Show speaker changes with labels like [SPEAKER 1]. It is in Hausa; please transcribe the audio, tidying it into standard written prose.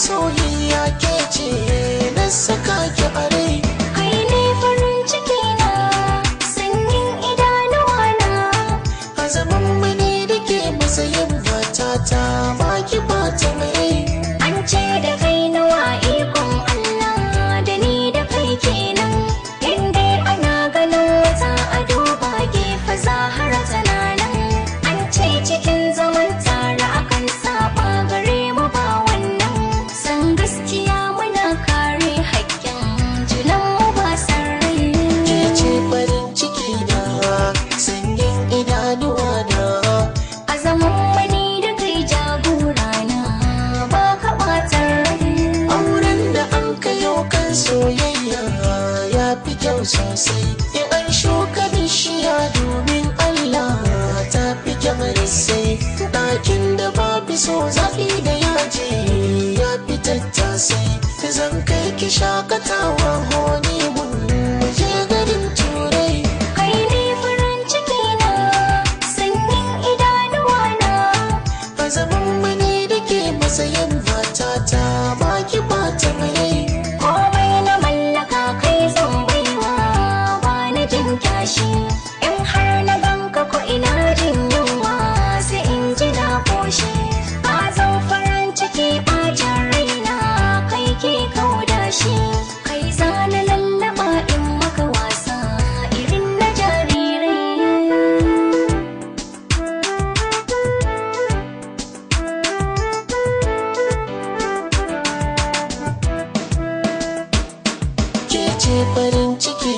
[SPEAKER 1] Masoyiya ke ce na saka ki a rai.
[SPEAKER 2] Kai ne farin ciki na, sanyin idanuwa na.
[SPEAKER 1] A zaman mu ne da ke matsayin matata, baki bata mai.
[SPEAKER 2] An ce da kai nawa ikon Allah, da ni da kai kenan. Inda ana ganin wata a duba gefe Zahara tana nan. An ce cikin zaman tare akan saba, gare mu ba wannan. San gaskiya muna kare haƙƙin junan mu ba san rai.
[SPEAKER 1] Ke ce farin ciki na, sanyin idanuwa na.
[SPEAKER 2] A zaman mani da kai jagora na, ba ka ɓatar rai.
[SPEAKER 1] Auren da an kayo kan soyayya ya fi kyau sosai. In an shuka bishiya domin Allah ta fi kyan sai. Ɗakin da babu so zafi da yaji ya fi tattasai. Zan kai ki shakatawa honeymoon, mu je garin Turai.
[SPEAKER 2] Kai ne farin ciki na, sanyin idanuwa na.
[SPEAKER 1] A zaman mu ne da ke matsayin matata, baki bata mai.
[SPEAKER 2] Komai na mallaka kai zan baiwa, ba na jin kyashi. In har na ganka ko ina jin yunwa sai in ji na koshi. Ka zan farin ciki, bacin raina kai ke kauda shi. Kai zana lallaba in maka wasa irin na jarirai.
[SPEAKER 1] Ke ce farin ciki